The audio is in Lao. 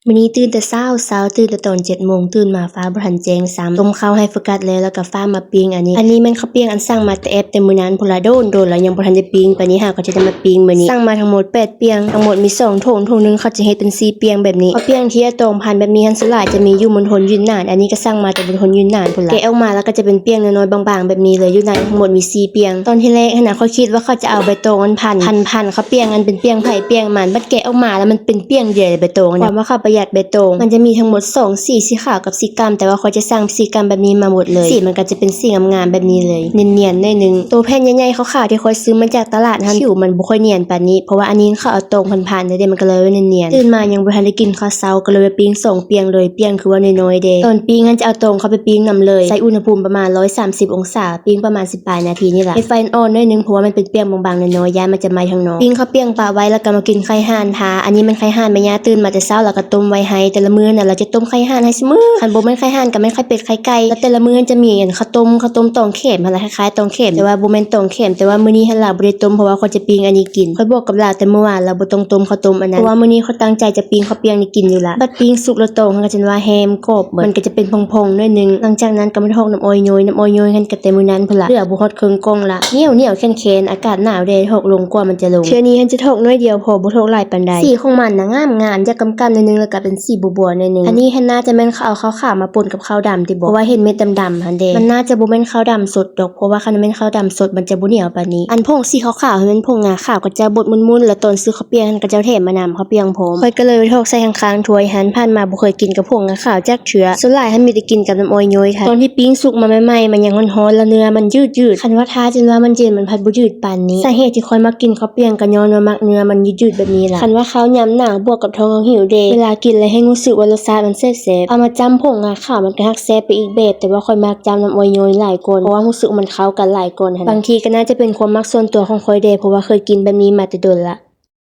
ມື້ນີ້ຕື່ນແຕ່ເຊົ້າ, ເຊົ້າຕື່ນແຕ່ຕອນເຈັດໂມງ, ຕື່ນມາຟ້າບໍ່ທັນແຈ້ງຊ້ຳ. ຕົ້ມເຂົ້າໃຫ້ໂຟກັສແລ້ວ ແລ້ວກໍຟ້າວມາປີ້ງອັນນີ້. ອັນນີ້ແມ່ນເຂົ້າປຽງອັນສັ່ງມາແຕ່ແອັບແຕ່ມື້ນັ້ນພຸ້ນລະ, ໂດນໆແລ້ວຍັງບໍ່ທັນໄດ້ປີ້ງ, ປານນີ້ຫາກໍຈະໄດ້ມາປີ້ງມື້ນີ້. ສັ່ງມາທັງໝົດແປດປຽງ, ທັງໝົດມີສອງຖົງ, ຖົງໜຶ່ງເຂົາຈະເຮັດເປັນສີ່ປຽງແບບນີ້. ເຂົ້າປຽງທີ່ເອົາຕອງພັນແບບນີ້ຫັ້ນ ສ່ວນຫຼາຍຈະມີຢູ່ມົນທົນຢຸນໜານ, ອັນນີ້ກໍສັ່ງມາແຕ່ມົນທົນຢຸນໜານພຸ້ນລະ. ແກະອອກມາແລ້ວກໍຈະເປັນປຽງນ້ອຍໆບາງໆແບບນີ້ເລີຍ, ຢູ່ໃນທັງໝົດມີສີ່ປຽງ. ຕອນທີແລກຫັ້ນນະ ຂ້ອຍຄິດວ່າເຂົາຈະເອົາໃບຕອງອັນພັນ, ພັນໆເຂົ້າປຽງ ອັນເປັນປຽງໃຜປຽງມັນ, ບັດແກະອອກມາແລ້ວມັນເປັນປຽງດຽວໃບຕອງນະ. ຄວາມວ່າເຂົາປະຢັດໃບຕອງ, ມັນຈະມີທັງໝົດສອງສີ, ສີຂາວກັບສີກ້ຳ, ແຕ່ວ່າຂ້ອຍຈະສັ່ງສີກ້ຳແບບນີ້ມາໝົດເລີຍ. ສີມັນກໍຈະເປັນສີງາມໆແບບນີ້ເລີຍ, ນຽນໆໜ້ອຍໜຶ່ງ. ໂຕແຜ່ນໃຫຍ່ໆຂາວໆທີ່ຂ້ອຍຊື້ມາຈາກຕະຫຼາດຫັ້ນ ຜິວມັນບໍ່ຄ່ອຍນຽນປານນີ້, ເພາະວ່າອັນນີ້ເຂົາເອົາຕອງພັນໆເດ້, ມັນກໍເລີຍວ່ານຽນໆ. ຕື່ນມາຍັງບໍ່ທັນໄດ້ກິນເຂົ້າເຊົ້າ, ກໍເລີຍໄປປີ້ງສອງປຽງເລີຍ, ປຽງຄືວ່ານ້ອຍໆເດ້. ຕອນປີ້ງຫັ້ນຈະເອົາຕອງເຂົ້າໄປປີ້ງນຳເລີຍ, ໃສ່ອຸນຫະພູມປະມານຮ້ອຍສາມສິບອົງສາ, ປີ້ງປະມານສິບປາຍນາທີນີ້ລະ. ເຮັດໄຟອ່ອນໆໜ້ອຍໜຶ່ງ, ເພາະວ່າມັນເປັນປຽງບາງໆນ້ອຍໆ, ຢ້ານມັນຈະໄໝ້ທາງນອກ. ປີ້ງເຂົ້າປຽງປະໄວ້ ແລ້ວກໍມາກິນໄຂ່ຫ່ານທາ. ອັນນີ້ແມ່ນໄຂ່ຫ່ານແມ່ຍ່າຕື່ນມາແຕ່ເຊົ້າ ແລ້ວກໍຕົ້ມໄວ້ໃຫ້. ແຕ່ລະມື້ນະ ລາວຈະຕົ້ມໄຂ່ຫ່ານໃຫ້ຊຸມື້, ຄັນບໍ່ແມ່ນໄຂ່ຫ່ານກໍແມ່ນໄຂ່ເປັດໄຂ່ໄກ່. ແລ້ວແຕ່ລະມື້ຈະມີອັນເຂົ້າຕົ້ມ, ເຂົ້າຕົ້ມຕອງແຂມຫັ້ນລະ, ຄ້າຍໆຕອງແຂມ, ແຕ່ວ່າບໍ່ແມ່ນຕອງແຂມ. ແຕ່ວ່າມື້ນີ້ຫັ້ນລາວບໍ່ໄດ້ຕົ້ມ, ເພາະວ່າຂ້ອຍຈະປີ້ງອັນນີ້ກິນ. ຂ້ອຍບອກກັບລາວແຕ່ມື້ວານ, ລາວບໍ່ຕ້ອງຕົ້ມເຂົ້າຕົ້ມອັນນັ້ນ, ເພາະວ່າມື້ນີ້ຂ້ອຍຕັ້ງໃຈຈະປີ້ງເຂົ້າປຽງນີ້ກິນຢູ່ລະ. ບັດປີ້ງສຸກແລ້ວຕອງ ເຂົາກໍຈະວ່າແຮມກອບໝົດ, ມັນກໍຈະເປັນພອງໆໜ້ອຍໜຶ່ງ. ຫຼັງຈາກນັ້ນກໍມາຖອກນ້ຳອ້ອຍໂຍຍ, ນ້ຳອ້ອຍໂຍຍຫັ້ນກໍແຕ່ມື້ນັ້ນພຸ້ນລະ, ເຫຼືອບໍ່ຮອດເຄິ່ງກ່ອງລະ. ໜຽວໆແຂນໆ, ອາກາດໜາວແດດ, ຖອກລົງກວ່າມັນຈະລົງ. ເທື່ອນີ້ຫັ້ນຈະຖອກໜ້ອຍດຽວພໍ, ບໍ່ຖອກຫຼາຍປານໃດ. ສີຂອງມັນນະງາມໆ, ຢາກກ້ຳໆໜ້ອຍໜຶ່ງ ແລ້ວກໍເປັນສີບົວໆໜ້ອຍໜຶ່ງ. ອັນນີ້ຫັ້ນໜ້າຈະແມ່ນເຂົາເອົາເຂົ້າຂາວມາປົນກັບເຂົ້າດຳຕິບໍ, ເພາະວ່າເຫັນເມັດດຳໆຫັ້ນເດ. ມັນໜ້າຈະບໍ່ແມ່ນເຂົ້າດຳສົດດອກ, ເພາະວ່າຄັນແມ່ນເຂົ້າດຳສົດມັນຈະບໍ່ໜຽວປານນີ້. ອັນຜົງສີຂາວໆຫັ້ນແມ່ນຜົງງາຂາວ, ເຂົາເຈົ້າບົດໝຸ່ນໆ ແລ້ວຕອນຊື້ເຂົ້າປຽງຫັ້ນ ເຂົາເຈົ້າແຖມມານຳເຂົ້າປຽງພ້ອມ. ຂ້ອຍກໍເລີຍໄປຖອກໃສ່ຂ້າງໆຖ້ວຍຫັ້ນ, ຜ່ານມາບໍ່ເຄີຍກິນກັບຜົງງາຂາວຈັກເທື່ອ, ສ່ວນຫຼາຍຫັ້ນມີແຕ່ກິນກັບນ້ຳອ້ອຍໂຍຍເທົ່ານັ້ນ. ຕອນທີ່ປີ້ງສຸກມາໃໝ່ໆ ມັນຍັງຮ້ອນໆ ແລ້ວເນື້ອມັນຍືດໆ, ຄັນວ່າຖ້າຈົນວ່າມັນເຢັນ ມັນພັດບໍ່ຍືດປານນີ້. ສາເຫດທີ່ຂ້ອຍມັກກິນເຂົ້າປຽງກໍຍ້ອນວ່າມັກເນື້ອມັນຍືດໆແບບນີ້ລະ. ຄັນວ່າຄາວຍາມໜາວບວກກັບທ້ອງຫິວເດ, ເວລາກິນແລ້ວແຮ່ງຮູ້ສຶກວ່າລົດຊາດມັນແຊບໆ. ເອົາມາຈ້ຳຜົງງາຂາວ ມັນກໍຮັກແຊບໄປອີກແບບ, ແຕ່ວ່າຂ້ອຍມັກຈ້ຳນ້ຳອ້ອຍໂຍຍຫຼາຍກ່ອນ, ເພາະວ່າຮູ້ສຶກວ່າມັນເຂົ້າກັນຫຼາຍກ່ອນຫັ້ນ. ບາງທີກໍໜ້າຈະເປັນຄວາມມັກສ່ວນຕົວຂອງຂ້ອຍເດ, ເພາະວ່າເຄີຍກິນແບບນີ້ມາແຕ່ດົນລະ.